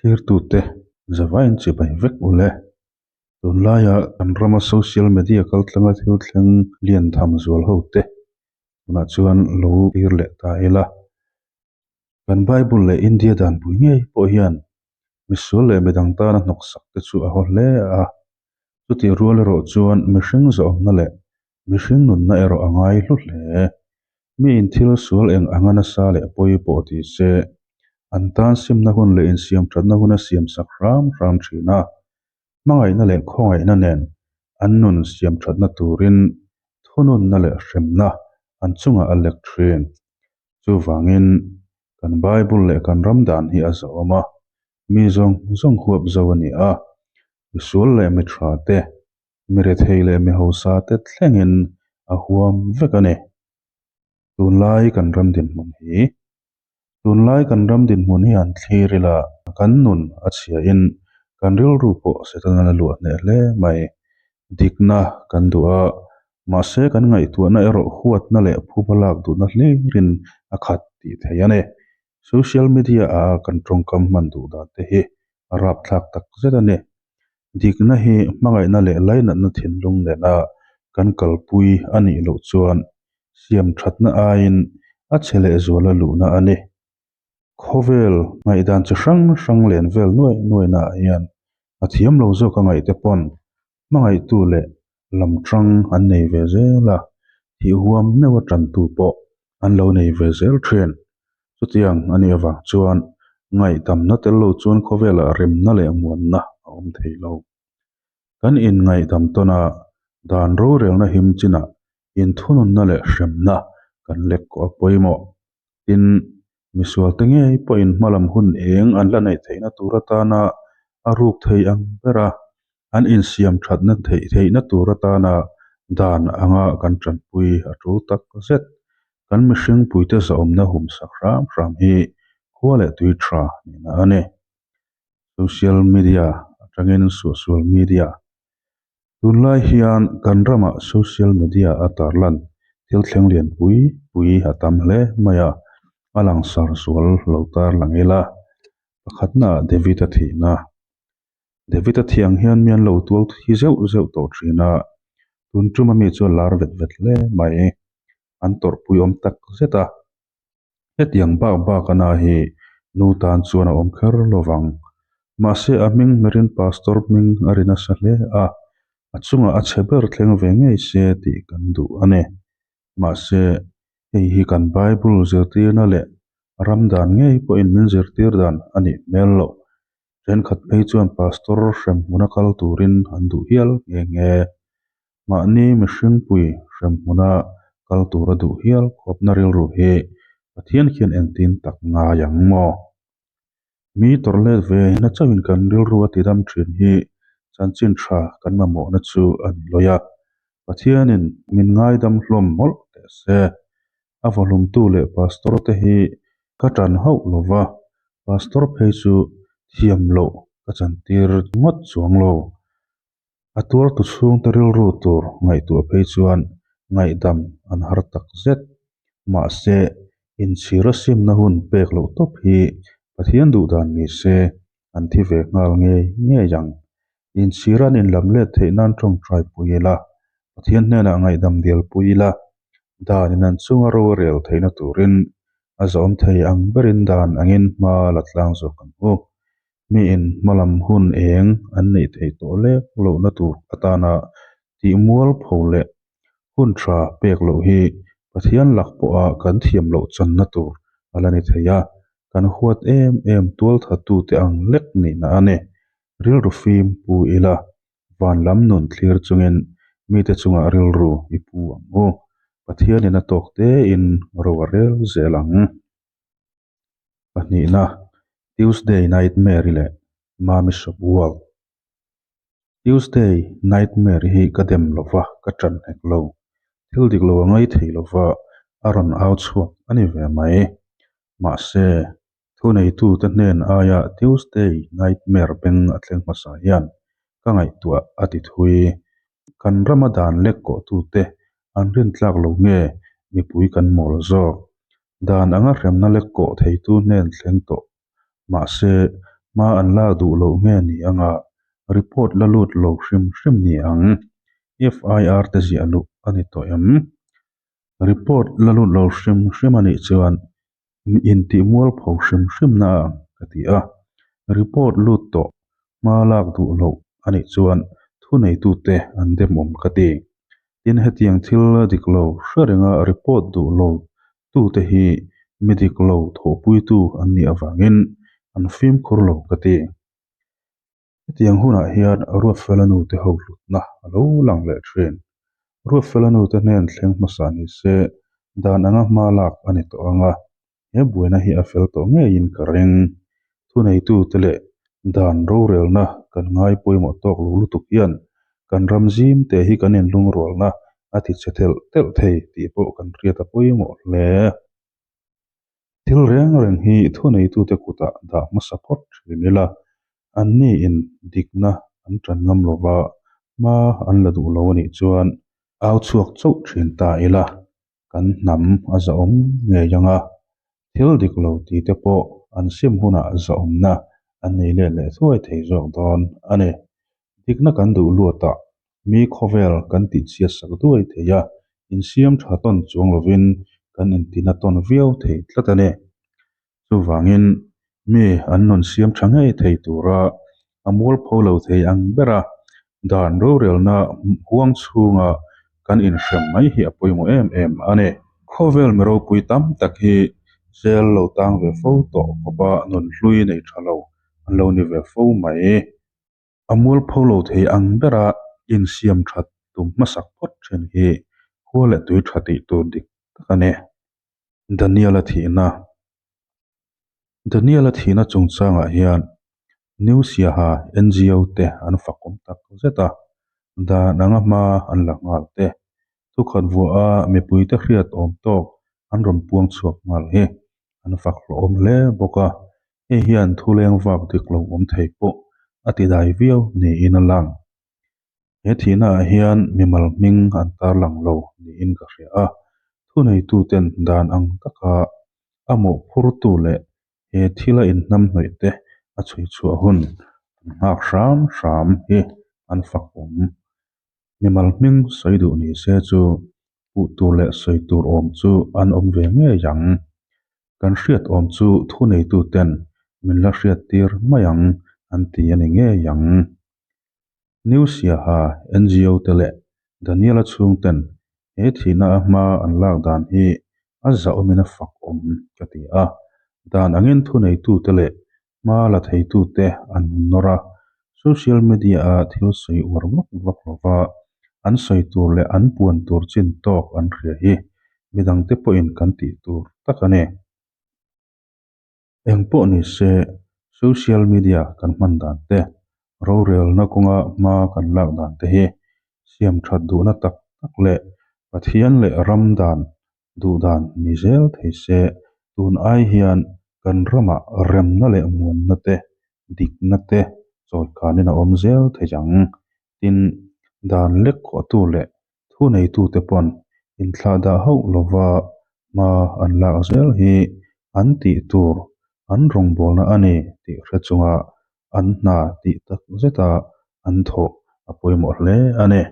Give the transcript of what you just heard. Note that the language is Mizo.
Thlirtute zavaiin chibai vek u le. Tunlaia kan rama social media kaltlanga thil thleng lian tham zual ho te tunah chuan lo thlir leh ta ila. Kan Bible leh India danpui ngei pawh hian misual leh midang tana hnawksak te chu a haw hle a. Chutih rual erawh chuan mihring zawhawmna leh Mihring nunna erawh a ngai hlu hle. Miin thil sual eng anga nasa leh pawi pawh ti se, an tan simna hun leh insiamthatna hun a siamsak hram hram thin a. Hmangaihna leh khawngaihna nen an nun siamthatna turin thununna leh hremna an chungah a lek thin. Chuvangin, kan Bible leh kan ram dan hi a zawm a, mi zawng zawng huap zo a ni a, misual leh mi tha te Mi rethei leh mi hausa te thlengin a huam vek a ni. Tunlai kan ram dinhmun hi Tunlai kan ram dinhmun hi han thlir ila kan nun a chhiahin kan rilru pawh Setana luah hneh hle mai. Dikna kan duh a, mahse kan ngaihtuahna erawh huatna leh phuba lak duhna hlirin a khat tih theih a ni. Social media a kan tawngkam hman duh dan te hi a rapthlak tak zet a ni. Dikna hi hmangaihna leh lainatna thinlung nena kan kalpui a nih loh chuan siam thatna aiin a chhe leh zuala luhna a ni. Khawvel ngaihdan chi hrang hrang len vel nuai nuaina ah hian a thiam lo zawk a ngaihte pawn hmangaihtu leh lam tang an nei ve zel a, thih huam meuh a tantu pawh an lo nei ve zel thin. Chutiang a nih avang chuan ngaihdamna tel lo chuan khawvelah remna leh muanna a awm thei lo. Kan inngaihdam tawn a, dan rorelna him chinah inthununna leh hremna kan lek kawh a pawimawh. Tin, misualte ngei pawhin hmalam hun eng an la neih theihna tur atana a ruk thei ang ber a, an insiam thatna theih theihna tur atana dan anga kan tanpui a tul tak zet. Kan mihring puite zahawmna humsak hram hram hi khua leh tui tha nihna a ni. Social media atangin suahsual media Tunlai hian kan ramah social media a tarlan thil thleng lian pui pui a tam hle mai a, a langsar zual lo tarlang ila. Pakhatnaah David-a thihna. David-a thiang hian mi an lo tual thi zeuh zeuh tawh thin a, tun tum ami chu a lar vet vet hle mai. An tawrhpui awm tak zet a. Hetiang bak bak a na hi nu tan chuan a awm kher lo vang. Mahse a hming hmerin Pastor hming a ri nasa hle a, a chungah a chhe ber thleng ve ngei se tih kan duh a ni. Mahse hei hi kan Bible zirtirna leh ram dan ngei pawhin min zirtir dan a nih hmel loh. Thenkhat phei chuan Pastor hremhmuna kal turin an duh hial nghe nghe. Mahni mihringpui hremhmuna kal tura duh hial khawpna rilru hi Pathian khian engtin tak ngai ang maw? Mi tawrh let ve na chauhin kan rilru a tidam thin hi chanchin tha kan mamawhna chu a ni lawi a. Pathianin min ngaidam hlawm mawlh teh se. A vawhlumtu leh pastor te hi ka tan hauh lo va, pastor phei chu thiam loh ka chantir ngawt chuang lo. A tuartu chhungte rilru tur ngaihtuah phei chuan ngaihdam an har tak zet. Mahse, inchhir a simna hun pek loh tawp hi Pathian duh dan ni se an thi ve nghal ngei ngei ang. Inchhir an inlam let theih nan tawngtai pui ila, Pathian hnenah ngaihdam dial pui ila, dan in an chunga ro a rel theihna turin a zawm thei ang berin dan angin hma la tlang zawk ang u. Miin hmalam hun eng an neih theih tawh lek lohna tur atana tih mual pho leh hun tha pek loh hi Pathian lak pawha kan thiam loh channa tur a la ni thei a, kan huat em em tual thattute ang lek nihna a ni. Rilru fim pu ila, van lam nun thlir chungin mite chungah rilru i pu ang u. Pathianin a tawk tein ro a rel zel ang. Pahnihna, Tuesday Nightmare-i leh Mami Shop World. Tuesday Nightmare hi ka dem lo va, ka ṭan hek lo. Thil dik lo a ngai thei lo va, a rawn au chhuak a ni ve mai. Mahse, thuneitute hnen aia Tuesday Nightmare beng a thleng hmasa hian ka ngaihtuah a ti thui. Kan rama dan lek kawhtute an rintlak lo nge mipui kan mawl zawk. Dan anga hremna lek kawh theitu hnen thleng tawh. Mahse, Hma an lak duh loh nge ni anga report la lut lo hrim hrim ni ang? FIR te ziah luh a ni tawh em? Report la lut lo hrim hrim a nih chuan intih mualpho hrim hrim na a ang ka ti a. Report lut tawh hma lak duh loh a nih chuan thuneitute an demawm ka ti. Tin, hetiang thil dik lo hre renga report duh lo tute hi mi dik lo thawhpuitu an nih avangin an fimkhur lo ka ti. Hetiang hunah hian Ruatfela nute ho hlutna a lo lang leh thin. Ruatfela nute hnen thleng hmasa ni se dan anga hma lak a ni tawh ang a, he buaina hi a fel tawh ngeiin ka ring. Thuneitute leh dan rorelna kan ngai pawimawh tawk lo lutuk hian kan ram zim te hi kan inlungrualna a ti che telh telh thei tih pawh kan hriat a pawimawh hle. Thil reng reng hi thuneitute kutah dah hmasa phawt thin ila, anni in dikna an tan ngam lova hma an la duh lo a nih chuan au chhuak chauh thin ta ila, kan hnam a zahawm ngei ang a, thil dik lo ti te pawh an sim hunah zahawmna an nei let leh thuai thei zawk dawn a ni. Dikna kan duh luatah mi khawvel kan tihchhiat sak duai thei a, insiam tha tawn chuang lovin kan intina tawn viau thei tlat a ni. Chuvangin mi an nun siam tha ngei thei tura a mualpho lo thei ang bera dan rorelna huang chhunga kan inhrem mai hi a pawimawh em em a ni. Khawvel mi ropui tam tak hi zel lo tang ve fo tawh khawpa nun hlui nei tha lo an lo ni ve fo mai. A mualpho lo thei ang bera insiam that tum hmasak phawt thin hi khua leh tui tha tih tur dik tak a ni. Daniel-a thihna Daniel-a thihna chungchangah hian New Siaha NGO te an fakawm tak zet a, dan anga hma an la nghal te, thukhat vuaha mipuite hriat awm tawk an rawn puang chhuak nghal hi an fak hlawhawm hle bawk a, hei hian thuleng vak dik lo awm thei pawh a ti dai viau niin a lang. He thihnaah hian mimal hming an tarlang lo niin ka hria a, thuneituten dan ang taka a mawhphurtu leh he thila inhnamhnawih te a chhui chhuah hun an nghak hram hram hi an fak awm. Mimal hming sawi duh ni se chu puh tur leh sawi tur awm chu an awm ve ngei ang. Kan hriat awm chu thuneituten min la hriat tir mai ang an ti a ni ngei ang. New Siaha NGO te leh Daniela chhungten he thihna a hma an lak dan hi a zahawmin a fak awm ka ti a. Dan angin thuneitute leh hma la theitute an nawr a, social media-a thil sawi uar vak vak lova an sawi tur leh an puan tur chin tawk an hria hi midangte pawhin kan tih tur tak a ni. Eng pawh ni se, social media kan hman dan te, rorelna kawnga hma kan lak dan te hi siam that duhna tak tak leh Pathian leh ram dan duh dan ni zel thei se, tun ai hian kan ramah remna leh muanna te, dikna te chawikanin a awm zel thei ang. Tin, dan lek khawhtu leh Thuneitute pawn inthlah dah hauh lova hma an lak zel hi an tih tur an rawngbawlna a ni tih hre chunga an hna tih tak zeta an thawh a pawimawh hle a ni.